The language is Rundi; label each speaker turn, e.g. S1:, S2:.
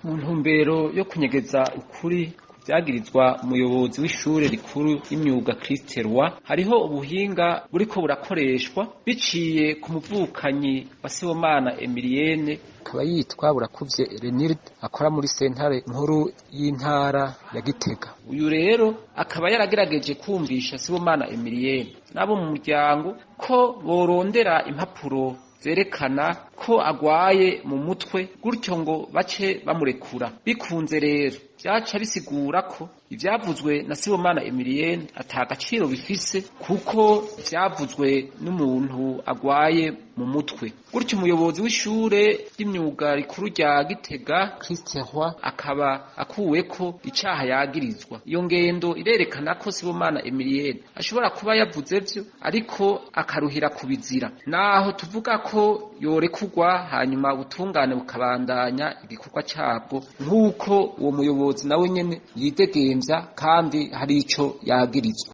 S1: Mu ntumbero yo kunyegeza ukuri vyagirizwa umuyobozi w'ishure rikuru y'imyuga Christ Roi, hariho ubuhinga buriko burakoreshwa biciye ku muvukanyi wa Sibomana Emilienne, akaba yitwa Burakuvye Renilde, akora muri sentare nkuru y'intara ya Gitega. Uyu rero akaba yaragerageje kumvisha Sibomana Emilienne n'abo mu muryango ko borondera impapuro zerekana ko agwaye mu mutwe, gutyo ngo bace bamurekura. Bikunze rero vyaca bisigura ko ivyavuzwe na Sibomana Emilienne ata gaciro bifise, kuko vyavuzwe n'umuntu agwaye mu mutwe. Gutyo umuyobozi w'ishure ry'imyuga rikuru rya Gitega Christ Roy akaba akuweko icaha yagirizwa. Iyo ngendo irerekana ko Sibomana Emilienne ashobora kuba yavuze vyo, ariko akaruhira kubizira, naho tuvuga ko yorekurwa hanyuma ubutungane bukabandanya igikorwa cabwo, nk'uko uwo muyobozi nawe nyene yidegemvya kandi hari ico yagirizwa.